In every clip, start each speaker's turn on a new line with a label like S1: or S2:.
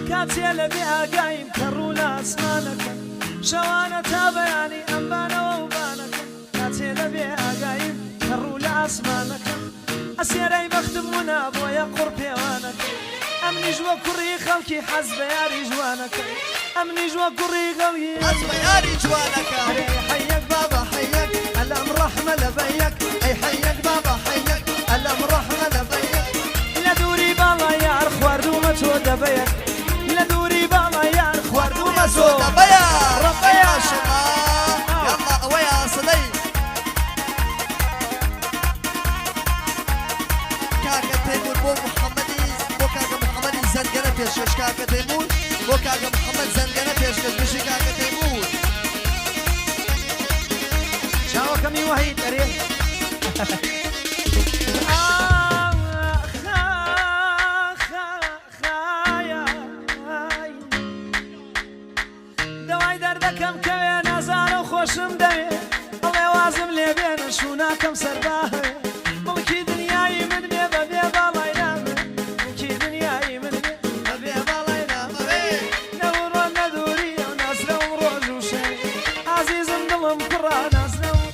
S1: کاتێ لە بێ ئاگاییم کە ڕوو لە ئاسمانەکەم شەوانە تا بەیانی ئەم بانەوە و بانەکەم کاتێ لە بێ ئاگاییم کە ڕوو لە ئاسمانەکەم ئەسێرەی بەختم ونا بۆیە قوڕ پێوانەکەم ئەمنیش وەک کوڕی خەڵکی حەز بە یاری جوانەکەم ئەمنیش وەک کوڕی خەڵکی
S2: حەز بە یاری جوانەکەم.
S1: ئەرێ حەیەک بابا حەیەک ئەلەم ڕەحمە لە بەیەک ئەی حەیەک بابا حەیەک ئەلەم ڕەحمە لە بەیەک. لە دووری باڵا یار خواردوومە تۆ دەبەیەک لە دووری باڵا یار خواردوومە تۆ
S2: دەبەیە
S1: ڕەبەیە.
S2: ماشەڵا یاڵا ئەوەیە سدەی کاکە تەیمور بۆ محەممەدی بۆ کاکە محەممەدی زەنگەنە پێشکەش کاکە تەیمور بۆ کاکە محەممەد زەنگەنە پێشکەش بژی کاکە تەیمور.
S1: چاوەکەمی وەحید ئەرێ. دەوای دەردەکەم کەوێ نازانم خۆشم دەوێ ئەڵێ وازم لێ بێنە شوو ناکەم سەرباهەوێ مڵکی دنیای من بێ بە بێ باڵای نامەوێ مڵکی دنیای من بێ بە بێ باڵای نامەوێ نەوڕۆ نەدووری ئەو نازرەوم ڕۆژ و شەوێ ئازیزم دڵم کوڕە نازرەوم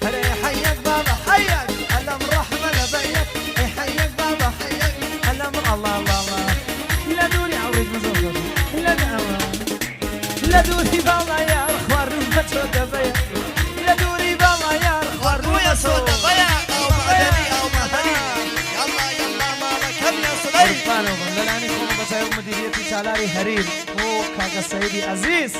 S1: هەرێ حەیەک بابە حەیەک ئەلەم ڕەحمە لە بەیەک ئەی حەیەک بابە حەیەک ئەلەم ئەڵا ڵاڵا لە دووری ئەوڕیت من زۆر خۆشم لە داوە لە دووری باڵا یار خواردوومە تۆ دەبەیە لە دووری باڵا یار خواردوومە تۆ
S2: دەبەیە ئاو مەدەنی ئاو مەدەنی یاڵا یاڵا ماڵەکەم یا سڵەی.
S1: قوربانەوە بم لەلانی خۆمە بە تایبەت مدیریەتی تالاری هەریر بۆ کاکە سەیدی ئەزیز.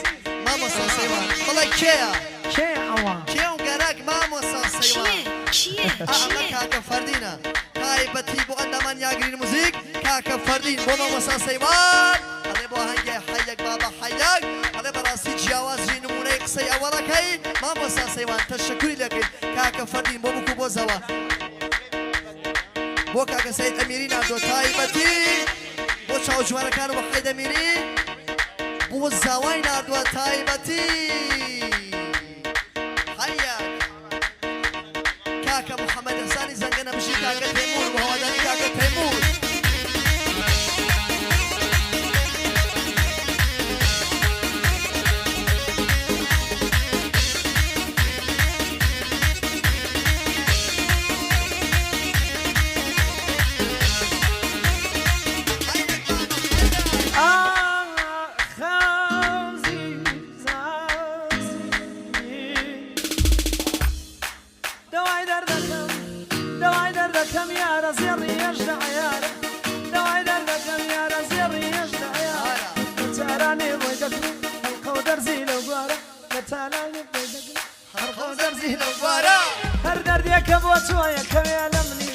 S2: مامۆستا سەیوان بڵێ کێیە؟
S1: کێیە ئەوە؟
S2: کێو گەرەک مامۆستا سەیوان؟
S3: کێ کێ
S2: ئا ئەمە
S3: کێ؟
S2: کاکە فەردینە تایبەتی بۆ ئەندامان یاگرین موزیک کاکە فەردین بۆ مامۆستا سەیوان ئەڵێ بۆ هەنگێ حەیەک بابە حەیەک ئەڵێ بەڕاستی جیاوازی نمونەی قسەی ئەوەڵەکەی مامۆستا سەیوان تەشەکوری لەکەین کاکە فەردین بۆ بکو بۆ زەوە بۆ کاکە سەید ئەمیری ناردووە تایبەتی بۆ چاو جوانەکان و حەید ئەمیری بۆ زاوای ناردووە تایبەتی حەیەک کاکە محەممەد حسانی زەنگەنە بژی کاکە تەیمور و هەواداری کاکە تەیمور.
S1: دەوای دەردەکەم دەوای دەردەکەم یارە زێڕی هێژدە عەیارە دەوای دەردەکەم یارە زێڕی هێژدە عەیارە لە تارانێ بۆی دەکڕم هەڵقە و دەرزی لەو گوارە لە تارانێ بۆی دەکڕم
S2: هەڵقە و دەرزی لەو گوارە.
S1: هەر دەردێکە بۆ تۆیە کەوێ لە منی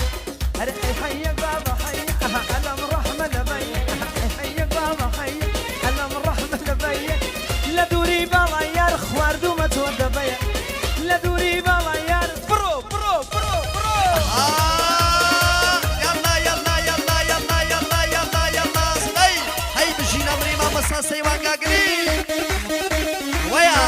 S1: هەر ئەی حەیەک بابە حەیە ئەلەم ڕەحمە لە بەیە ئەی حەیەک بابە حەیە ئەلەم ڕەحمە لە بەیە لە دووری باڵای یار خواردوومە تۆ دەبەیە لە دووری باڵای یار بڕۆ بڕۆ بڕۆ بڕۆ.
S2: یاڵا یاڵا یاڵا یاڵا یاڵا یاڵا یاڵا سڵەی هەی بژی نەمری مامۆستا سەیوان گاگری وەیا.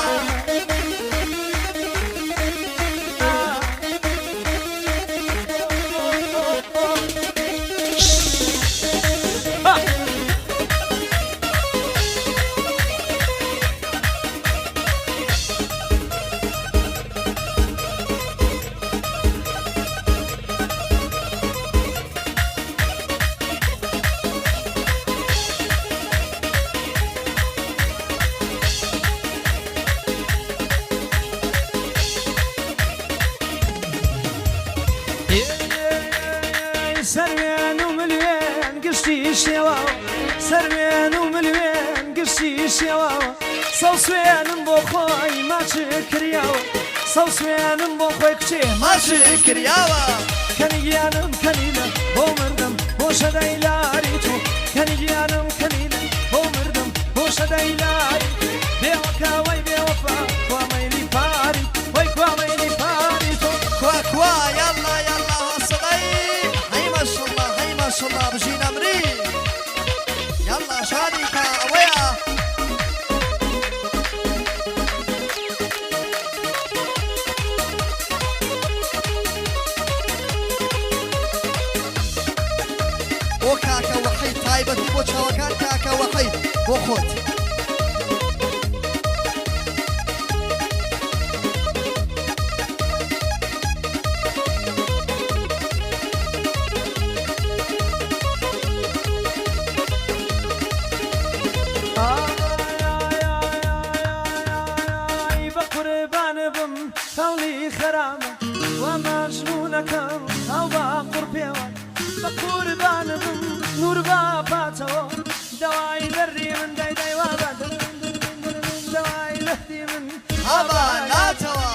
S1: سەروێن و ملوێن گشتی شێواوە سەروێن و ملوێن گشتی شێواوە سەوسوێنم بۆ خۆی ماچ کریاوە سەوسوێنم بۆ خۆی کچێ
S2: ماچ کریاوە.
S1: کەنی گیانم کەنیلە بۆ مردم بۆ شەدای لاری تۆ کەنی گیانم کەنیلە بۆ مردم بۆ شەدای لاری تۆ بێوەکە وەی بێوەفا کوا مەیلی پاری وەی کوا مەیلی پاری تۆ.
S2: کوا کوا یاڵا یاڵا هەسڵەی هەی ماشەڵا هەی ماشەڵا بژی نەمری یاڵا شادی کا ئەوەیە. بۆ کاکە وەحید تایبەتی بۆ. بۆ چاوەکان کاکە وەحید بۆ خۆت.
S1: ئای بەقوربان بم تاوڵی خەرامە وا مەجنوونەکەم ئاو بە قوڕ پێوە بەقوربان بم نوور بە پاتەوە دەوای دەردی من دای دای وا بە دەوای دەردی من
S2: ها بە ناتەوە.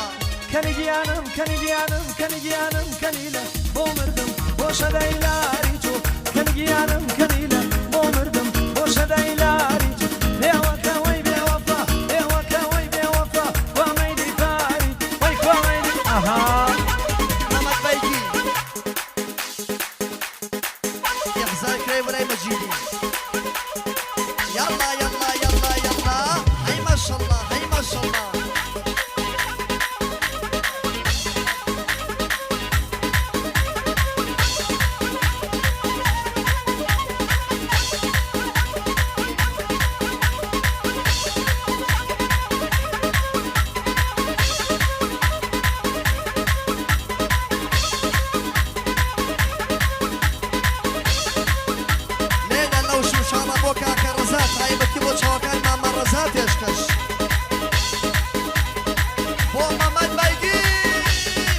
S1: کەنی گیانم کەنی گیانم کەنی گیانم کەنیلە بۆ مردم بۆ شەدای لاری تۆ کەنی گیانم کەنیلە بۆ مردم بۆ شەدای لاری تۆ بێوەکە وەی بێوەفا بێوەکە وەی بێوەفا وا مەیلی پاری وەی کوا مەیلی ئەها.
S2: مەمەد بەیگی ئیحزار کرای وەلای مەجیدی یاڵڵا یاڵڵا یاڵڵا یاڵڵا هەی ماشەڵڵا هەی ماشەڵڵا. لێدە لەو شمشاڵە بۆ کاکە ڕەزا تایبەتی بۆ چاوەکان مامە ڕەزا پێشکەش. بۆ مەمەد بەیگی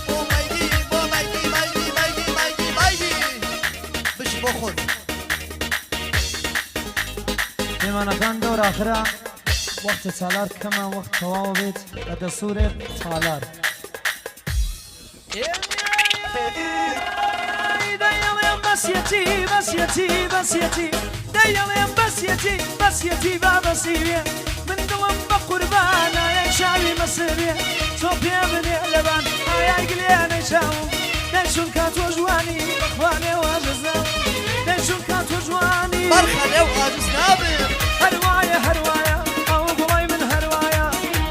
S2: بۆ بەیگی بۆ بەیگی بەیگی بەیگی بەیگی بەیگی بژی بۆ خۆت.
S1: مێمانەکان دەور ئاخرە وەختە چالار کەمە وەخت تەواوە بێت بە دەسورێت چالار. دەیڵێم بەسیەتی بەسیەتی بەسیەتی دەیڵێم بەسیەتی بەسیەتی با بەسیوێ من دڵم بە قوربان ئایای چاوی مەسروێ تۆ پێ بنێ لەبان ئایای گلێنەی چاوم دەی چونکە تۆ جوانی بەخوا لێو عاجز نابم دەی چونکە تۆ جوانی
S2: بەرخە لێو عاجز نابم.
S1: هەر وایە هەر وایە ئەو گوڵەی من هەر وایە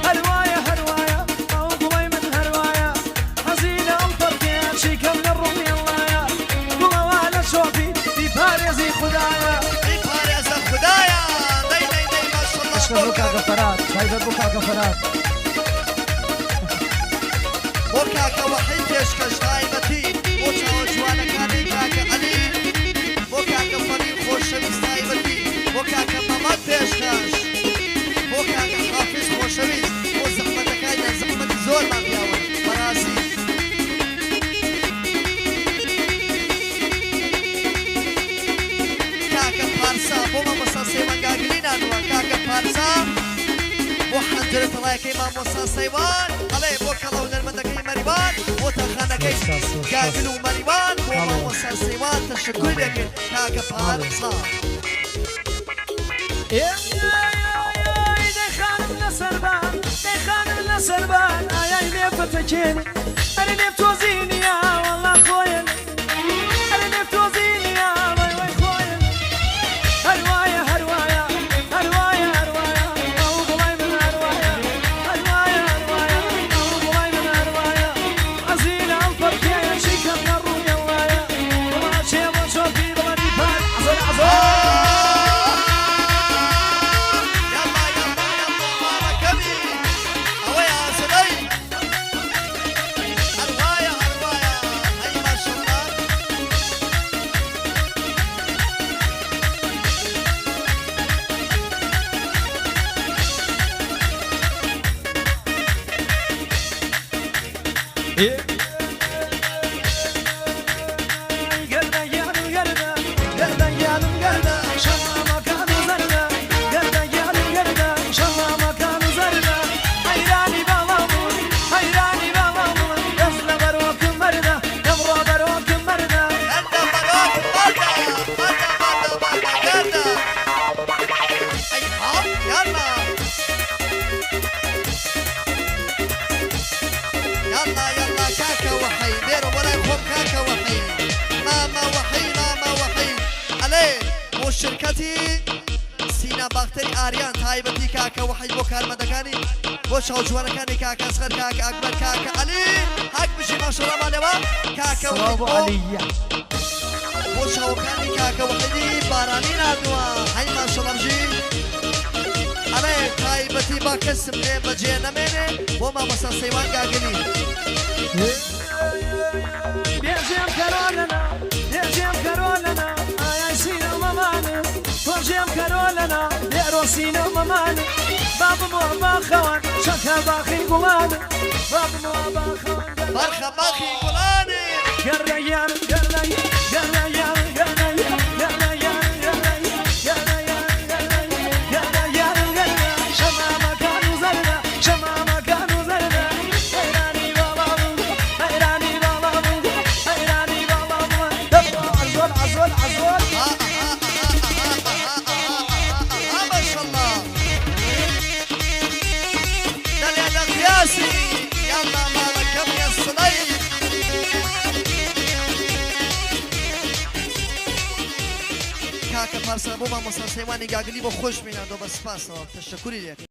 S1: هەر وایە هەر وایە ئەو گوڵەی من هەر وایە حەزی لە ئەڵپەڕکێ چی کەم لە ڕووی ئەڵڵایە گوڵەوا لە چۆپی بیپارێزی خودایە.
S2: بیپارێزە خودایە دەی دەی دەی ماشەڵڵا
S1: عشقت بۆ کاکە فەرات تایبەت بۆ کاکە فەرات.
S2: بۆ کاکە وەحید پێشکەش تایبەتی بۆ چاوە جوانەکانی کاکە عەلی بۆ کاکە فەرین خۆشەویست تایبەتی بۆ کاکە مەمەد پێشکەش بۆ کاکە حافیز خۆشەویست بۆ زەحمەتەکانیان زەحمەتی زۆرمان پیاون بەڕاستی. کاکە پارسا بۆ مامۆستا سەیوان گاگلی نانوە کاکە پارسا بۆ حەنجەرە تەڵایەکەی مامۆستا سەیوان ئەڵێ بۆ کەڵە هونەرمەندەکەی مەریوان بۆ تاخانەکەی گاگل و مەریوان بۆ مامۆستا سەیوان تەشەکوری دەکەین کاکە پارسا.
S1: دەی خانم لەسەربان دەی خانم لەسەربان ئایای لێ پەتەکێنێ ئەرێ لێ تۆزی نییە وەڵا خۆیەنێ ئەرێ لێ تۆزی نییە وەی وەی خۆیەنێ هەر وایە هەر وایە هەر وایە هەر وایە ئەو گوڵای من هەر وایە هەر وایە هەر وایە ئەو گوڵای من هەر وایە عەزیلە ئەو پەڕکێیە چی کەم لە ڕووی ئەڵڵایە وڵا چێ بۆ چۆپی بڵێ پار عەزۆ عەزۆ.
S2: یاڵڵا یاڵڵا یاڵڵا ماڵەکەمی ئەوەیە ئاسۆدەی هەر وایە هەر وایە هەی ماشەڵڵا.
S1: گەردە گیانم گەردە گەردە گیانم گەردە شەمامەکان و زەردە گەردە گیانم گەردە شەمامەکان و زەردە حەیرانی باڵا بوون حەیرانی باڵا بوون دەست لە بەرۆکم مەردە ئەمڕۆ بەرۆکم مەردە.
S2: گەردە بەرۆکم مەردە مەردە مەردە مەردە گەردە ئەی ها یاڵڵا یاڵڵا یاڵڵا کاکە وەحی بێرە بۆ لای خۆم کاکە وەحی مامە وەحی مامە وەحی ئەلێ بۆ شرکەتی سینا باختەری ئاریان تایبەتی کاکە وەحی بۆ کارمەندەکانی بۆ چاوجوانەکانی کاکە ئەسغەر کاکە ئەکبەر کاکە عەلی هەک بژی ماشەڵڵا مالەوە کاکە
S1: سڵاو
S2: وەحی
S1: بۆ
S2: بۆ
S1: عەلیە.
S2: بۆ چاوەکانی کاکە وەحیدی بارانی ناردووە هەی ماشەڵا بژی ئەڵێ تایبەتی با کەسم لێ بەجێ نەمێنێ بۆ مامۆستا سەیوان گاگلی.
S1: بێجێم کەرۆ لەنا بێجێم کەرۆ لەنا ئایای سینە و مەمانم تۆجێم کەرۆ لەنا بێرۆ سینە و مەمانم با بمۆ باخەوان چەکە باخی گوڵانم با بمۆ باخەوان
S2: بەرخە باخی گوڵانم.
S1: گەرە یارم گەرە گەرە یارم گەرە گەرە یارم گەرە گەرە یارم گەرە گەرە یارم گەرە شەمامەکان و زەردە شەمامەکان و زەردە حەیرانی باڵا بوو حەیرانی باڵا بوو حەیرانی باڵا بوو عەزۆل عەزۆل عەزۆل.
S2: ها ها ها ها ها ها ها ماشاءاللە دەلێ دە قیاسی یاڵڵا ماڵەکەم یە سڵەی. کاکە پارسا بۆ مامۆستا سەیوانی گاگلی بۆ خۆش بیناندۆ بە سپاسەوە تەشەکوری لێکەین.